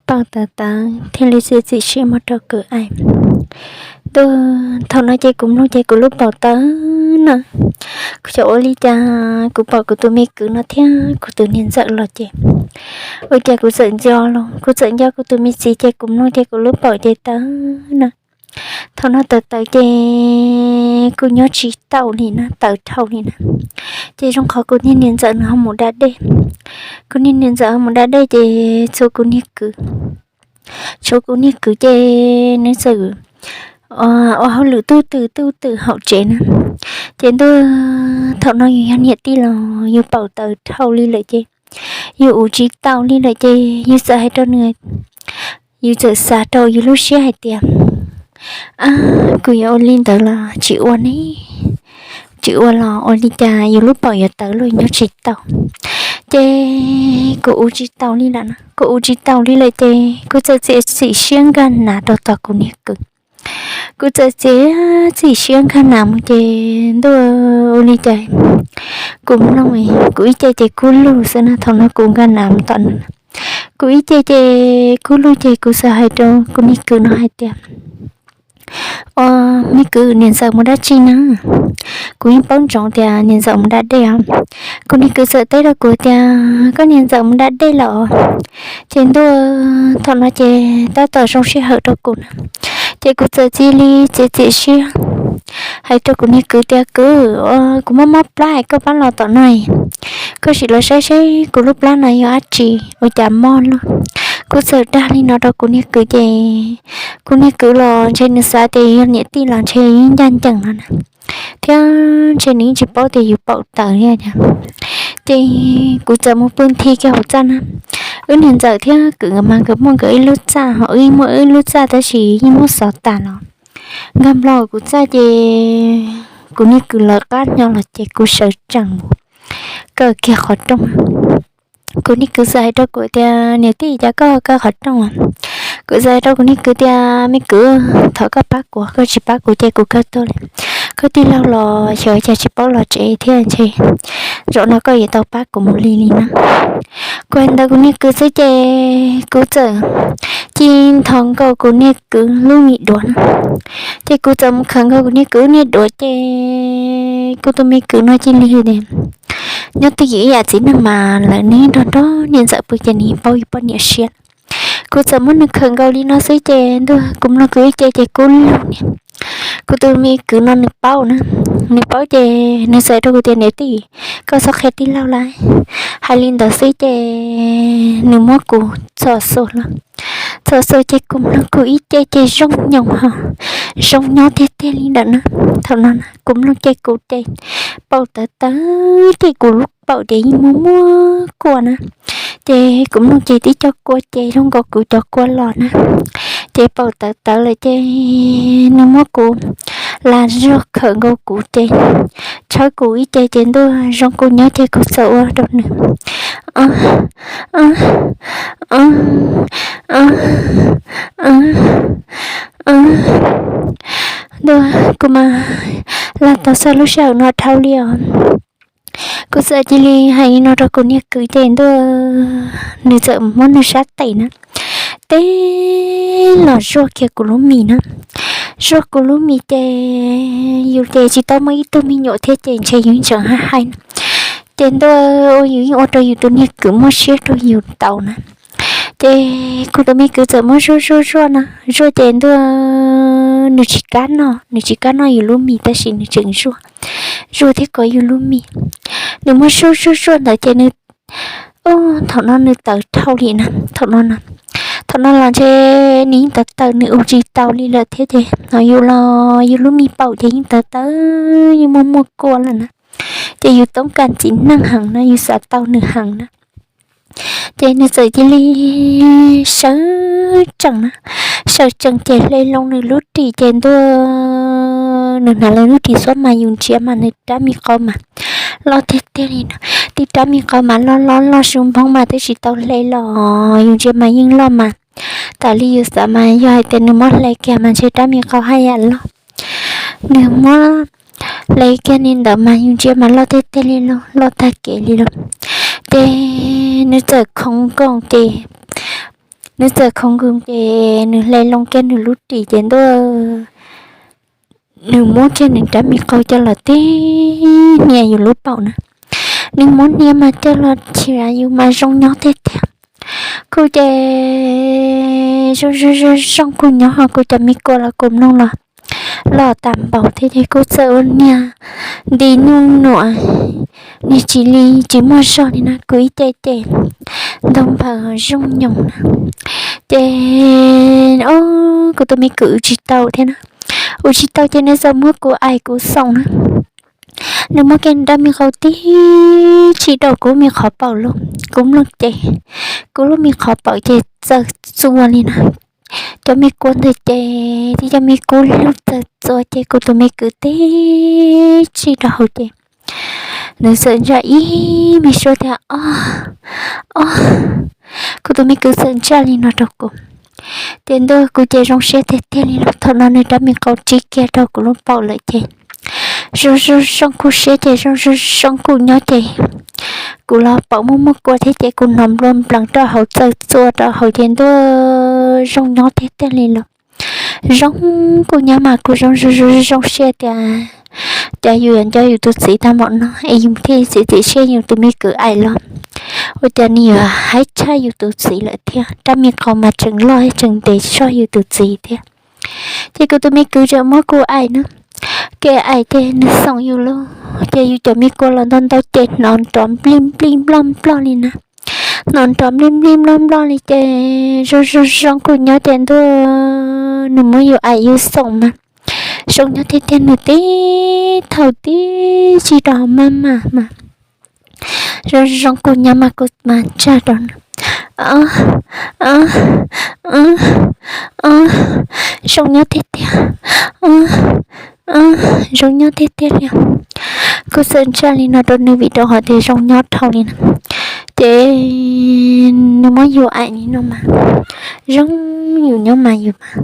paum tawv tawv thiaj li txiav txim siab mus rau kwv aim. Ntuj, thaum no ces kuv mloog ces kuv lub paum tawv na. Kuv xyov ua li cas kuv pom kuv tus me kwv no thiab kuv tus niam ntxawm los ces ua cas kuv txawm nco los kuv txawm nco kuv tus me txiv ces kuv mloog ces kuv lub paum ces tawv na. Thaum no tawv tawv ces kuv nyob tsis tau li na, tawv dhau li na. Ces zoo qhov kuv niag niam ntxawm nws ho mus da dej. Kuv niag niam ntxawm ho mus da dej ces tshuav kuv niag kwv, tshuav kuv niag kwv ces nws txawm ua hauj lwm tuj twm tuj twm hauv tsev na. Ces ntuj, thaum no yus yog niam tij los yus paum tawv dhau li lawm ces yus ua tsis tau li lawm ces yus txawm hais rau nws, yus txawm xav rau yus lub siab hais tias, kuv yuav ua li ntawd los tsis ua ne, tsis ua los ua li cas yus lub paum yuav tawv los nyob tsis tau. Ces kuv ua tsis tau li lawm na, kuv ua tsis tau li lawm ces kuv txawm txiav txim siab nkag nas rau tom kuv niag kwv. Kuv txawm txiav txim siab nkag nas mus ces ntuj, ua li cas kuv mloog kuv ib ce ces kub lug xwb na. Thaum no kuv nkag nas mus tom nws, kuv ib ce ces kub lug ces kuv txawm hais rau kuv niag kwv no hais tias, ua, me kwv, niam ntxawm mus dab tsi na? Kuv yeej paub ntsoov tias niam ntxawm mus da dej os. Kuv niag kwv txawm teb rau kuv tias, koj niam ntxawm mus da dej lawm os. Ces ntuj, thaum no ces tab tom zoo sij hawm rau kuv na. Ces kuv txawm cia li txiav txim siab hais rau kuv niag kwv tias, kwv, kuv mob mob plab es koj pab los tom no, koj sim los saib seb kuv lub plab no yog dab tsi ua cas mob lug. Kuv txawm dag li no rau kuv niag kwv ces kuv niag kwv los ntshe nws xav tias yog niam tij los ntshe yeej ncaj ncees no na, thiab ntshe nws yeej tsis paub tias yus paum tawv li. Ces kuv txawm mus pw nthi kiag hauv txaj na. Wb niam ntxawm thiab kwv nkawd mas nkawd muaj nkawd ib lub txaj, ho wb muaj wb lub txaj tab sis yeej muab xov tas los nkag nplo kuv txaj ces kuv niag kwv lawv qab nyo los ces kuv sawv tsees mus kaw kiag qhov rooj. Kuv niag kwv txawm hais rau kuv tias, niam tij, cas koj kaw qhov rooj? Kuv txawm hais rau kuv niag kwv tias, me kwv, thov koj pab kuv, koj tsis pab kuv ces kuv kaw tuag li. Koj tij laug los xyov cas tsis paub los tsev thiab ntshe zaum no koj yuav tau pab kuv mus li li na. Kuv hais ntawd kuv niag kwv xwb ces kuv txawm cia li nthos nkaus kuv niag kwv lub me duav na. Ces kuv txawm mus khawm nkaus kuv niag kwv niag duav ces kuv tus me kwv no cia li tias, nyob twj ywm ib yam txiv neej mas lawv nws nrog nrog niam ntxawm pw ces nws paub yus poj niam siab. Kuv txawm muab nws khawm nkaus li no xwb ces ntuj, kuv mloog kuv ib ce ces kub lug niam. Kuv tus me kwv no nws paub na, nws paub ces nws txawm rau kuv tias, niam tij, koj txhob qhia tij laug lawm. Hais li ntawd xwb ces nws muab kuv txhos xuas los, txhos xuas ces kuv mloog kuv ib ce ces zoo nyoos ho zoo nyob tiag tiag li ntawm na. Thaum no kuv mloog ces kuv ces paum tawv tawv ces kuv lub paum ces yeej muaj muaj kua na. Ces kuv mloog ces tib co kua ces zoo nkaus kuv cov kua los na. Ces paum tawv tawv lawm ces nws muab kuv lam zuag khawm nkaus kuv ces tshawb kuv ib ce ces ntuj, zoo kuv nyob ces kuv txawm ua rau nws, ntuj, kuv mas lam tau xav lub sij hawm no dhau li os. Kuv txawm cia li hais li no rau kuv niag kwv ces ntuj, nws txawm muab nws sab tes na, teb los zuaj kiag kuv lub mis na. Zuaj kuv lub mis ces yus ces tsis tau muaj ib tug me nyuam thiab ces ntshe yus tseem hais hais na. Ces ntuj, yus yeej ua rau yus tus niag kwv muaj siab rau yus tau na. Ces kuv tus me kwv txawm muab zuaj zuaj zuaj na, zuaj ces ntuj, nws tsis kam noj, nws tsis kam noj yus lub mis tab sis nws tseem zuaj, zuaj thiab kov yus lub mis. Nws muab zuaj zuaj zuaj ntawd ces nws, thaum no nws tawv dhau li na, thaum no, thaum no los ntshe nws yeej tawv tawv nws ua tsis tau li lawm thiab ces no yus los yus lub mis paum ces yeej tawv tawv yeej muaj muaj kua lawm na. Ces yus toob kas txiv neej heev na, yus xav tau nws heev na. Ces nws txawm cia li sawv tsees na, sawv tsees ces hle loo nws lub ris ces ntuj, nws hnav loo lub ris xwb mas yus ntsia mas nws rab me qau mas loj tiag tiag li no. Tib rab me qau mas loj loj loj su nphoob mas twb tsis tau hle los yus ntsia mas yeej loj mas. Tas li yus xav mas yog hais tias nws muab hle kiag mas ntshe rab me qau haj yam loj. Nws muab hle kiag li ntawd mas yus ntsia mas loj tiag tiag li los loj tag kev li los. Ces nws txawm khoov nkoos ces nws txawm khoov nkoos ces nws hle loo kiag nws lub ris ces ntuj, nws muab kiag nws rab me qau coj los tib hnia yus lub paum na. Nws muab hnia mas coj los chim yus mas zoo nyob tiag tiag. Kuv ces zoo zoo zoo kuj nyob ho kuv cov me kua los kuv mloog los loj tag npaum thiab ces kuv txawm ua niag nti nuj nuam, niag tsis li tsis muaj zog li na, kuv ib ce ces ntoo nphaws zoo nyoos na. Ces kuv tus me kwv ua tsis tau thiab na, ua tsis tau ces nws txawm muab kuv aim kuv xoom na. Nws muab kiag nws rab me qau tib tsim rau kuv me qhov paum los kuv mloog ces kuv lub me qhov paum ces txawm txua li na. Cov me kua ntawd ces tib cov me kua lug txawm txua ces kuv tus me kwv tib tsim rau hauv ces nws txawm ntsaj ib me suab tias, O, o. Kuv tus me kwv txawm ntsaj li no rau kuv. Ces ntuj, kuv ces zoo siab tiag tiag li los thaum no nws rab me qau tsim kiag rau kuv lub paum lawm ces zoo zoo zoo kuj siab ces zoo zoo zoo kuj nyob ces kuv los paum muaj muaj kua thiab ces kuv hnov nplua nplees rau hauv txawm txua rau hauv ces ntuj, zoo nyob tiag tiag li los zoo kuj nyob mas kuv zoo zoo zoo siab tias cas yus yuav nco yus tus txiv tag npaum no es yus thiaj txiav txim siab yus tus me kwv aim los ua cas nws yuav haib tshaj yus tus txiv lawm thiab, rab me qau mas tseem loj tseem ntev tshaj yus tus txiv thiab. Ces kuv tus me kwv tseem muab kuv aim na, kev aim ces nws xoom yus lug ces yus cov me kua los ntau ntau ces hnov nrov nplij nplij nploj nploj li na. Hnov nrov nplij nplij nploj nploj li ces zoo zoo zoo kuj nyob ces ntuj, nws muab yus aim yus xoom mas zoo nyob tiag tiag, nws tib thaum tib tsim rau hauv maj mam mas zoo zoo kuj nyob mas kuv mas ntsaj rau nws, zoo nyob tiag tiag, zoo nyob tiag tiag li. Kuv txawm ntsaj li no rau nws vim rau qhov tias zoo nyob dhau li na. Ces nws muab yus aim li no mas zoo, yus nyob mas yus mas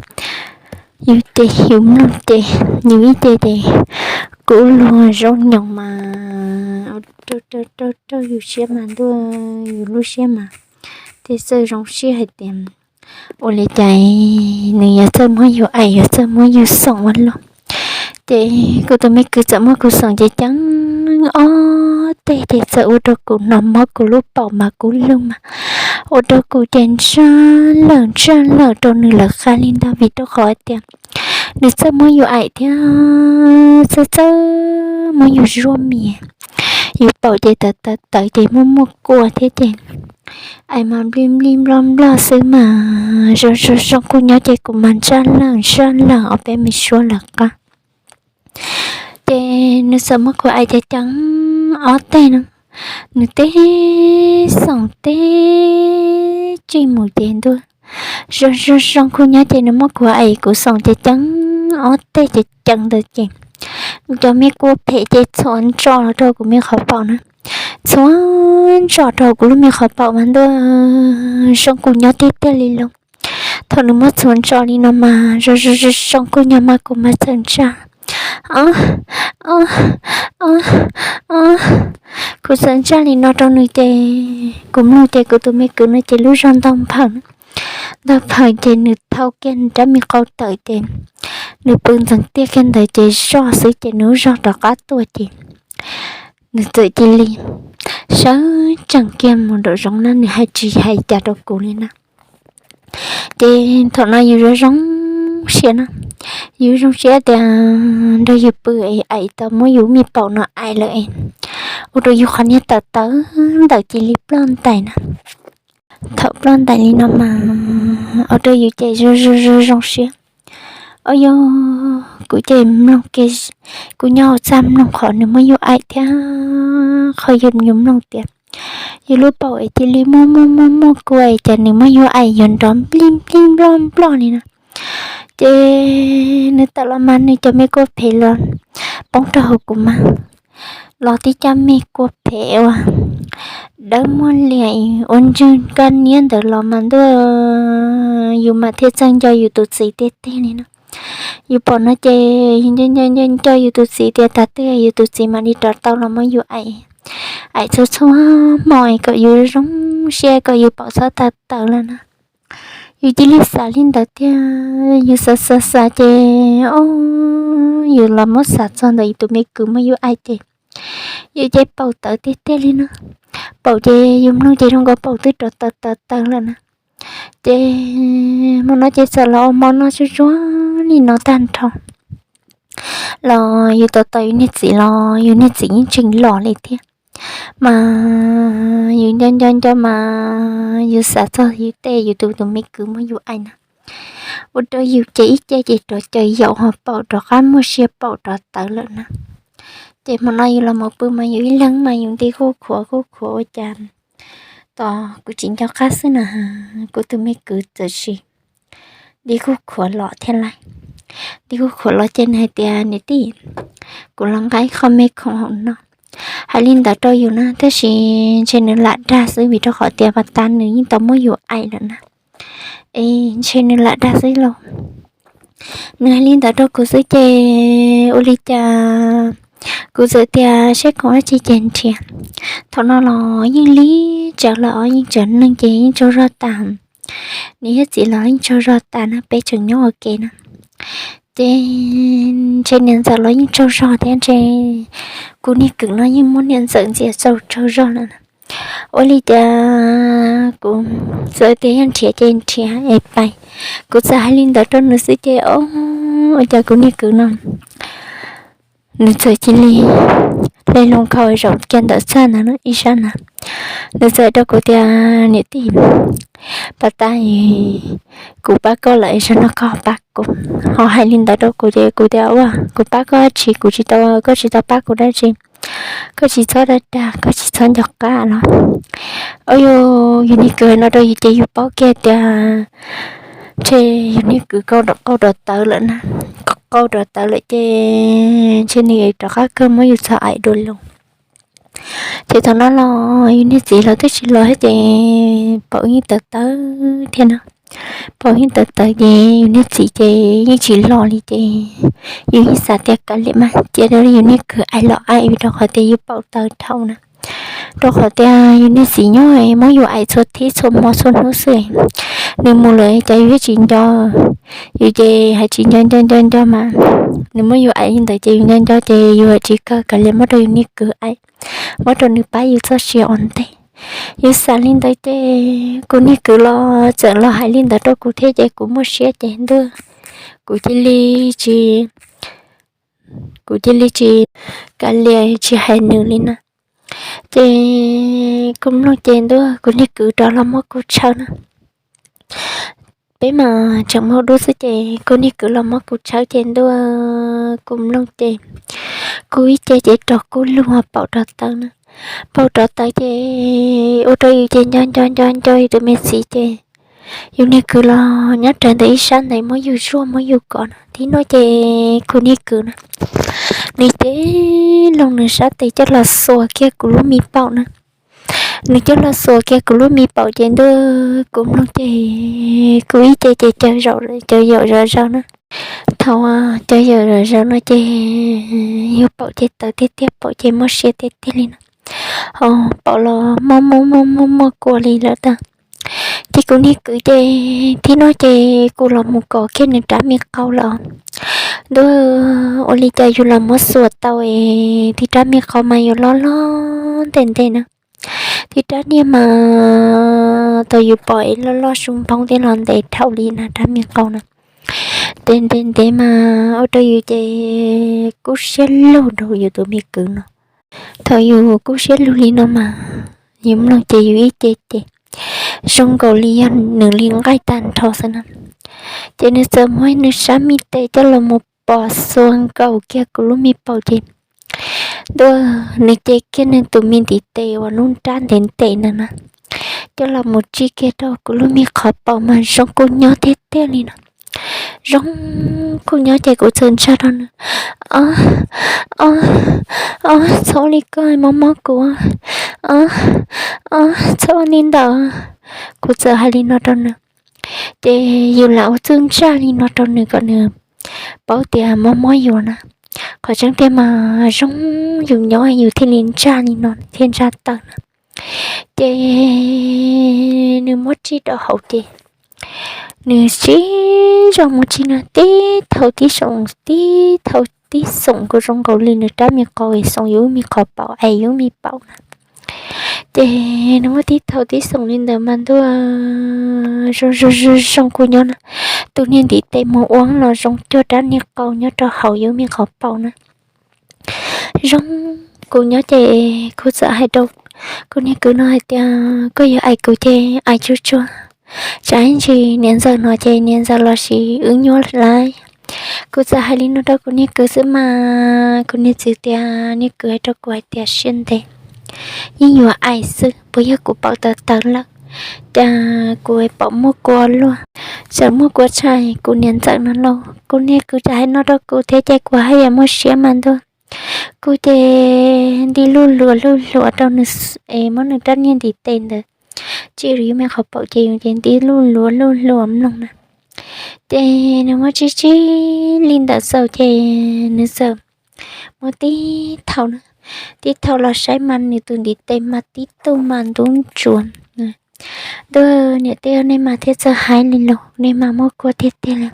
yus ces yus mloog ces yus ib ce ces kuv luag zoo nyoos mas rau rau rau yus siab mas ntuj, yus lub siab mas thiaj txawj zoo siab hais tias ua li cas nws yuav txawj muab yus aim yuav txawj muab yus xoom ua luaj. Ces kuv tus me kwv txawm muab kuv xoom ces ceev ob teg ces txawm ua rau kuv hnov mob kuv lub paum mas kuv lug mas ua rau kuv ces ntsaj lawm ntsaj lawm rau nws lawv qab li ntag vim rau qhov tias nws txawj muab yus aim thiab txawj txawj muab yus zuaj mis. Yus paum ces tawv tawv tawv ces muaj muaj kua thiab ces aim mas nplij nplij nploj nploj xwb mas zoo zoo zoo kuj nyob ces kuv mas ntsaj lawm ntsaj lawm ob peb me suab lawv qab. Ces nws txawm muab kuv aim ceev ceev ob teg no, nws tib xoom tib tsim mus ces ntuj, zoo zoo zoo kuj nyob ces nws muab kuv aim kuv xoom ceev ceev ob teg ceev ceev ntawd ces kuv cov me kua phem ces txhua ntso los rau kuv me qhov paum na, txhua ntso rau kuv lub me qhov paum mas ntuj, zoo kuj nyob tiag tiag li lauj. Thaum nws muab txhua ntso li no mas zoo zoo zoo kuj nyob mas kuv mas txawm ntsaj, o, o, o, o. Kuv txawm ntsaj li no rau nws ces kuv mloog ces kuv tus me kwv no ces lub zog ntog nphawm, ntog nphawm ces nws thau kiag nws rab me qau tawm ces nws pw ntxeev tiaj kiag ntawd ces zoj xwb ces nws lub zog rov qab tuaj ces nws txawm cia li sawv tsees kiag mus nraum zoov na, nws hais tsis hais cas rau kuv li na. Ces thaum no yus zoo zoo siab na, yus zoo siab tias nrog yus pw es aim tau muab yus me paum no aim lawm es ua rau yus qhov niag tawv tawv ntawm cia li ploj ntais na. Thaum ploj ntais li no mas ua rau yus ces zoo zoo zoo zoo siab. O yog, kuv ces mloog, kuv nyob hauv txaj mloog qhov nws muab yus aim thiab qhov yus mloog tias yus lub paum es cia li muaj muaj muaj muaj kua es cas nws muab yus aim yuav nrov nplij nplij nploj nploj li na. Ces nws tawm los mas nws cov me kua phem los poob rau hauv kuv mas, los tib cov me kua phem uas dawb muag liam ua ntswg kab niab ntawd los mas ntuj, yus mas thiaj txawj nco yus tus txiv tiag tiag li no. Yus pom no ces nco nco nco yus tus txiv tias tag twg yus tus txiv mam li rov tau los muab yus aim, aim txhua txhua hmo kom yus zoo siab kom yus paum txhob tawv tawv lawm na. Yus cia li xav li ntawd tiag, yus xav xav xav ces, o, yus los muab xav txog ntawm yus tus me kwv muab yus aim ces yus ces paum tawv tiag tiag li no. Paum ces yus mloog ces zoo nkaus paum twb rov tawv tawv tawv lawm na. Ces hmo no ces txawm los ua hmo noj tsuag tsuag li no tag nrho los yus tos tos yus niag txiv los yus niag txiv yeej tseem los li thiab. Mas yus nco nco nco mas yus xav txog yus tej yus tus tus me kwv muab yus aim na, ua rau yus ces ib ce ces rov caws yaum ho paum rov qab muaj sia paum rov tawv lawm na. Ces hmo no yus los mus pw mas yus ib leeg mas yus nti kuj khuav kuj khuav ua cas tos kuv tsis nco qab xwb na, kuv tus me kwv txawm sis nti kuj khuav los thiab lauj. Nti kuj khuav los ces nws hais tias, niam tij, kuv los nqa ib qho me khoom hauv no. Hais li ntawd rau yus na, tab sis ntshe nws lam dag xwb vim rau qhov tias pas tas nws yeej tau muab yus aim lawm na. Es ntshe nws lam dag xwb los. Nws hais li ntawd rau kuv xwb ces ua li cas kuv txawm tias seb khoom dab tsi ces nrhiav. Thaum no los yeej li tsawv lawm os, yeej tsawv neeg ces yeej tsaug zog tas. Niam thiab txiv los yeej tsaug zog tas na, peb tseem nyob ua ke na. Ces ntshe niam ntxawm los yeej tsaug zog thiab ntshe kuv niag kwv no yeej muab niam ntxawm ntxias txaus tsaug zog lawm na. Ua li cas kuv txawm tias yog nrhiav ces nrhiav es pais. Kuv txawm hais li ntawd rau nws xwb ces o, ua cas kuv niag kwv no nws txawm cia li hle loo khau zaum kiag ntawm txaj ntawd ib sab na. Nws txawm hais rau kuv tias, niam tij, pas tas kuv pab koj lawm es zaum no koj pab kuv. Ho hais li ntawd rau kuv ces kuv tias, ua kuv pab koj dab tsi, kuv tsis tau, koj tsis tau pab kuv dab tsi. Koj tsis txhob dag dag, koj tsis txhob nco qab los. Au yus, yus niag kwv hais no rau yus ces yus paub kiag tias ntshe yus niag kwv qau rov tawv lawm na. Qau rov tawv lawm ces ntshe nws rov qab kawg muab yus txog aim dua lus. Ces thaum no los yus niag txiv los twb tsis los thiab ces paum yeej tawv tawv thiab no. Paum yeej tawv tawv ces yus niag txiv ces yeej tsis los li ces yus yeej xav tias kav liam mas cia rau yus niag kwv aim los aim vim rau qhov tias yus paum tawv dhau na. Rau qhov tias yus niag txiv nyob muab yus aim txhua thib txhua hmo txhua hnub xwb. Nws mus lawm ces yus yeej tsis nco, yus ces hais tsis nco nco nco nco mas nws muab yus aim li ntawd ces yus nco nco ces yus hais tsis kawg, kav liam muab rau yus niag kwv aim, muab rau nws pab yus txoj sia ua ntej. Yus xav li ntawd ces kuv niag kwv los txawm los hais li ntawd rau kuv thiab ces kuv muaj siab ces ntuj, kuv cia li tsis, kuv cia li tsis, kav liam tsis hais nws li na. Ces kuv mloog ces ntuj, kuv niag kwv rov los muab kuv tshawb na. Peb mas tseem muaj dub xwb ces kuv niag kwv los muab kuv tshawb ces ntuj, kuv mloog ces kuv ib ce ces rov kub lug paum rov tawv na. Paum rov tawv ces ua rau yus ces nco nco nco nco yus tus me txiv ces yus niag kwv los nyob rawv ntawm ib sab ntawd muab yus zuaj muab yus kov na. Thib no ces kuv niag kwv na, nws ces loo nws sab tes coj los xuas kiag kuv lub me paum na. Nws coj los xuas kiag kuv lub me paum ces ntuj, kuv mloog ces kuv ib ce ces caws yaum zom zaws na. Thaum caws yaum zom zaws no ces yus paum ces tawv tiag tiag, paum ces muaj sia tiag tiag li no. Ho paum los muaj muaj muaj muaj muaj kua li lawm tag. Ces kuv niag kwv ces thib no ces kuv los mus kov kiag nws rab me qau lawm. Ntuj, ua li cas yus los muab xuas tau es thib rab me qau mas yus loj loj ntev ntev na. Thib rab niag mas tau yus pom es loj loj su npoo thiab los ntev dhau li na rab me qau na. Ntev ntev ntev mas ua rau yus ces kub siab lug rau yus tus me kwv no. Thaum yus kub siab lug li no mas yus mloog ces yus ib ce ces zoo nkaus li yog nws li nqaij tag nrho xwb na. Ces nws txawm muab nws sab me tes coj los mus pos xuas nkaus kiag kuv lub me paum ces ntuj, nws ce kiag nws tus me ntiv tes uas lub nrab ntev ntev ntawd na, coj los mus tsij kiag rau kuv lub me qhov paum mas zoo kub nyob tiag tiag li no. Zoo kub nyob ces kuv txawm ntsaj rau nws, o, o, o, txhob li koj mob mob kuv, o, o, txhob li ntawd. Kuv txawm hais li no rau nws, ces yus lam ua txuj ntsaj li no rau nws kom nws paub tias mob mob yus na. Qhov tseeb tiag mas zoo yus nyob yus thiaj li ntsaj li no thiaj ntsaj tawm na. Ces nws muab tsij rau hauv ces nws sib zog mus txij no tib thaum tib xoom, tib thaum tib xoom kuj zoo nkaus li nws rab me qau es xoom yus me qhov paum es yus me paum na. Ces nws muab tib thaum tib xoom li ntawd mas ntuj, zoo zoo zoo zoo kuv nyob na. Tus niag ntiv tes mus ua los zoo cuag rab niag qau nyob rau hauv yus me qhov paum na. Zoo, kuv nyob ces kuv txawm hais rau kuv niag kwv no hais tias koj yuav aim kuv ces aim tsuag tsuag, tsam ib ntsis niam ntxawm no ces niam ntxawm los sis wb nyuaj lawm. Kuv txawm hais li no rau kuv niag kwv xwb mas kuv niag txiv tias, niag kwv hais rau kuv hais tias siab ntev, yeej yuav aim xwb, puas yog kuv paum tawv tawv lawm, cas kuv paum muaj kua luaj, txawm muaj kua tshaj kuv niam ntxawm no lauj. Kuv niag kwv txawm hais no rau kuv thiab ces kuv haj yam muaj siab mas ntuj. Kuv ces nti luj luas luj luas rau nws, es muab nws rab niag ntiv tes ntawd tsim rau yus me qhov paum ces yus ces nti luj luas luj luas mloog na. Ces nws muab tsib tsib li ntawd xaus ces nws txawm muab tib thaum na, tib thaum los saib mas nws tus ntiv tes mas tib tug mas ntub ntsuav. Ntuj, niam tij, nej mas thiaj txawj hais li los, nej mas muaj kua tiag tiag li.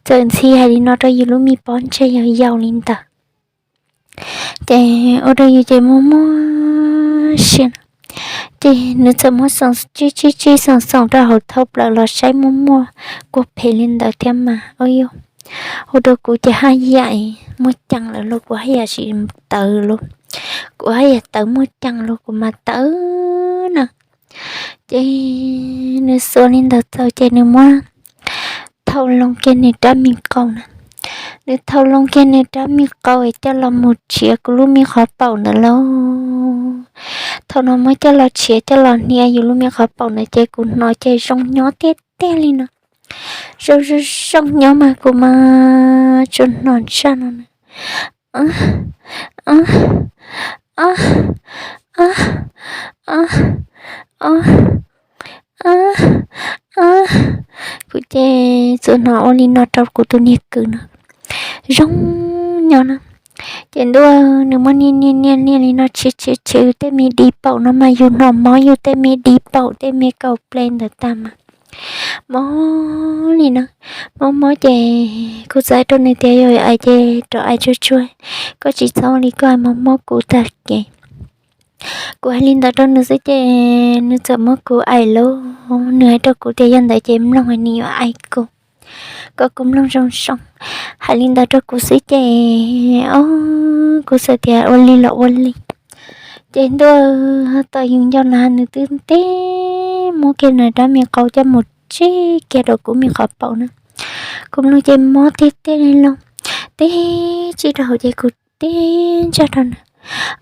Txawm ntxhi hais li no rau yus lub me pob ntseg yog yau li ntawd, ces ua rau yus ces muaj muaj siab no. Ces nws txawm muab xoom tsib tsib tsib xoom xoom rau hauv thau plaws los saib muaj muaj kua phem li ntawd thiab mas, ua rau kuv ces haj yam muaj ceem lawm los kuv haj yam tsis tawv los, kuv haj yam tawv muaj ceem los kuv mas tawv na. Ces nws xuas li ntawd txaus ces nws muab thau loo kiag nws rab me qau na. Nws thau loo kiag nws rab me qau es coj los mus tshiav kuv lub me qhov paum ntawd lauj. Thaum no muab coj los tshiav coj los hnia yus lub me qhov paum ntawd ces kuv hnov ces zoo nyob tiag tiag li no. Zoo zoo zoo nyob mas kuv mas tsuas hnov ntsaj no na. Kuv ces tsuas hnov ua li no rau kuv tus niag kwv no. Zoo nyob na. Ces ntuj, nws muab niaj niaj niaj niaj li no tshiav tshiav tshiav tej me di paum no mas yus hnov mob yus tej me di paum tej me kaum ple ntawd tag mas mob li na. Mob mob ces kuv txawm hais rau nws tias yog aim ces rov aim tsuag tsuag, koj tsis txhob li koj mob mob kuv tag kev. Kuv hais li ntawd rau nws xwb ces nws txawm muab kuv aim lauj. Nws hais rau kuv tias yog ntawd ces mloog nws yuav aim kuv, kom kuv mloog zoo zoo. Hais li ntawd rau kuv xwb ces, o, kuv txawm tias ua li los ua li. Ces ntuj, tos yus nco na nws twb tib muab kiag nws rab me qau coj mus tsib kiag rau kuv me qhov paum na. Kuv mloog ces mob tiag tiag li lauj. Tib tsib rau hauv ces kuv tib ntsaj rau nws.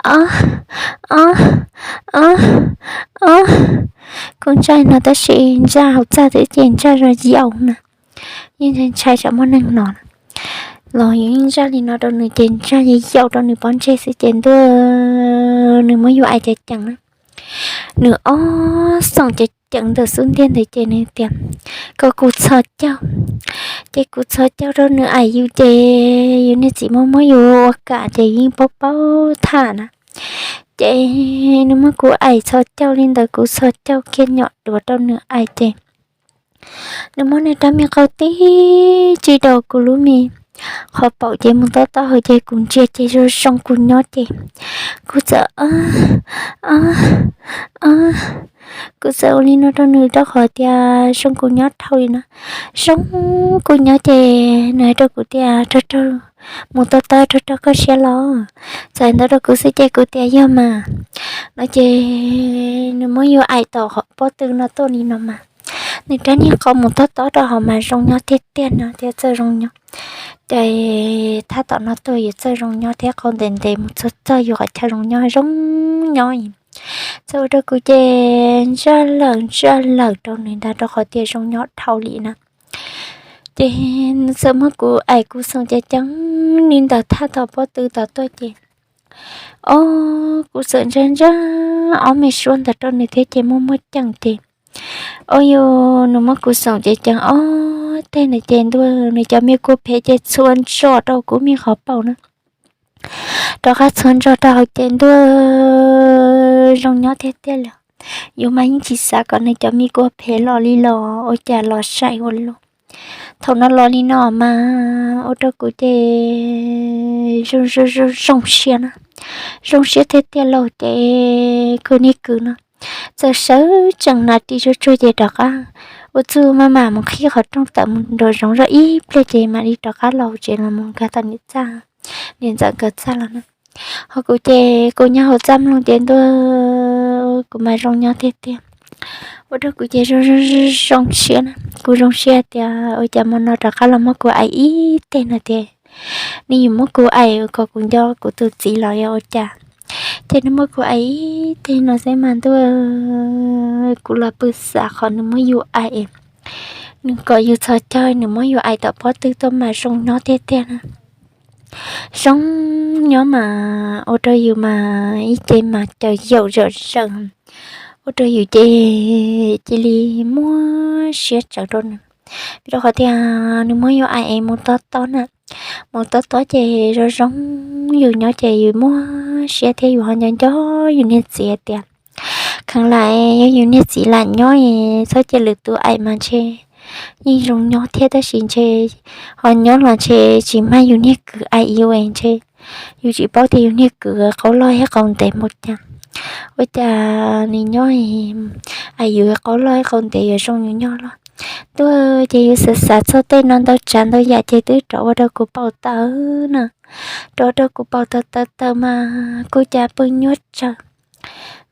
O, o, o, o. Kuv ntsaj no tab sis ntsaj hauv txaj xwb ces ntsaj zoo yau na. Yeej ntshai tsam muaj neeg hnov los yus yeej ntsaj li no rau nws ces ntsaj yau rau nws pob ntseg xwb ces ntuj, nws muab yus aim ceev ceev na. Nws ob xoom ceev ceev ntawm xub ntiag ntawd ces nws tias kom kuv txhos caug. Ces kuv txhos caug rau nws aim yus ces yus niag txiv muab muab yus ua kam ces yeej paub paub tham na. Ces nws muab kuv aim txhos caug li ntawd kuv txhos caug kiag nyom duav rau nws aim ces nws muab nws rab me qau tib tsib rau kuv lub me qhov paum ces mus tob tob hauv ces kuv ntsia ces zoo zoo kuv nyob ces kuv txawm, o, o, kuv txawm ua li no rau nws rau qhov tias zoo kuv nyob dhau li no. Zoo kuv nyob ces nws hais rau kuv tias raug raug, mus tob tob raug raug koj siab los. Txawm ntawd rau kuv xwb ces kuv tias yog mas no ces nws muab yus aim tom qhov pob tw no tuaj li no mas nws rab niag qau mus tob tob rau hauv mas zoo nyob tiag tiag no thiab txawj zoo nyob. Ces thaj tom no tuaj yus txawj zoo nyob thiab qau ntev ntev mus txog txog yus qhov chaw zoo nyob zoo nyob. Txawm ua rau kuv ces ntsaj lawm ntsaj lawm rau nws ntag rau qhov tias zoo nyob dhau li na. Ces nws txawm muab kuv aim kuv xoom ceev ceev li ntawd thaj tom pob tw tom tuaj ces, o, kuv txawm ntsaj ntsaj ob me suab ntawd rau nws thiab ces muaj muaj ceem ces, o yus, nws muab kuv xoom ceev ceev ob teg ntawd ces ntuj, nws cov me kua phem ces txhua ntso rau kuv me qhov paum na. Rov qab txhua ntso rau hauv ces ntuj, zoo nyob tiag tiag li. Yus mas yeej tsis xav kom nws cov me kua phem los li los ua cas los saib ua luaj. Thaum no los li no mas ua rau kuv ces zoo zoo siab na, zoo siab tiag tiag lauj. Ces kuv niag kwv no txawm sawv tsees hnav ris tsuag tsuag ces rov qab ua txuj maj mam mus qhib qhov rooj tawm mus nraum zoov zoj ib pliag ces mam li rov qab los tsev los mus nkag tau niam txaj, niam ntxawm nkawd txaj los na. Ho kuv ces kuv nyob hauv txaj mloog ces ntuj, kuv mas zoo nyob tiag tiag. Ua rau kuv ces zoo zoo siab na, kuv zoo siab tias ua cas hmo no rov qab los muab kuv aim ib teg no tias nws yuav muab kuv aim kom kuv nco kuv tus txiv los yog ua cas. Ces nws muab kuv aim ib teg no xwb mas ntuj, kuv los pw xav qhov nws muab yus aim, nws kom yus txhos caug nws muab yus aim tom pob tw tuaj mas zoo nyob tiag tiag na. Zoo nyob mas ua rau yus mas ib ce mas caws yaum zom zaws, ua rau yus ces cia li muab siab tsawv rau nws. Vim rau qhov tias nws muab yus aim es mus tob tob na, mus tob tob ces zoo zoo yus nyob ces yus muab siab thiab yus ho nco nco yus niag txiv hais tias kheev lam yog yus niag txiv lam nyob es txhob cia lwm tus aim mas ntshe yeej zoo nyob thiab tab sis ntshe ho nyob los ntshe tsis mag yus niag kwv aim yus es ntshe yus tsis paub tias yus niag kwv qauv loj thiab qauv ntev npaum cas. Ua cas nws nyob aim yus qauv loj thiab qauv ntev yuav zoo yus nyob los. Ntuj, ces yus xav xav txog tej no ntau tsav ntau yam ces twb rov ua rau kuv paus tawv na, rov ua rau kuv paus tawv tawv tawv mas kuj cas pw nyuaj tsawv.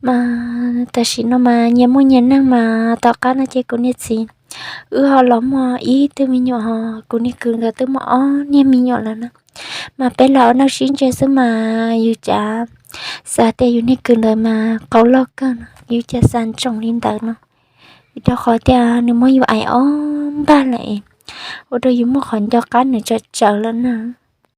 Mas tam sim no mas nyias muaj nyias neej mas tom qab no ces kuv niag txiv wb ho los muaj ib tug me nyuam ho kuv niag kwv nkawd twb muaj ob niag me nyuam lawm na. Mas peb los ua neej sib ntsia xwb mas yus cas xav tias yus niag kwv ntawd mas qauv loj kawg no yus cas xav ntsoov li ntawd no. Vim rau qhov tias nws muab yus aim ob npag lawm es ua rau yus muaj qhov nco qab nws tsawv tsawv lawm na.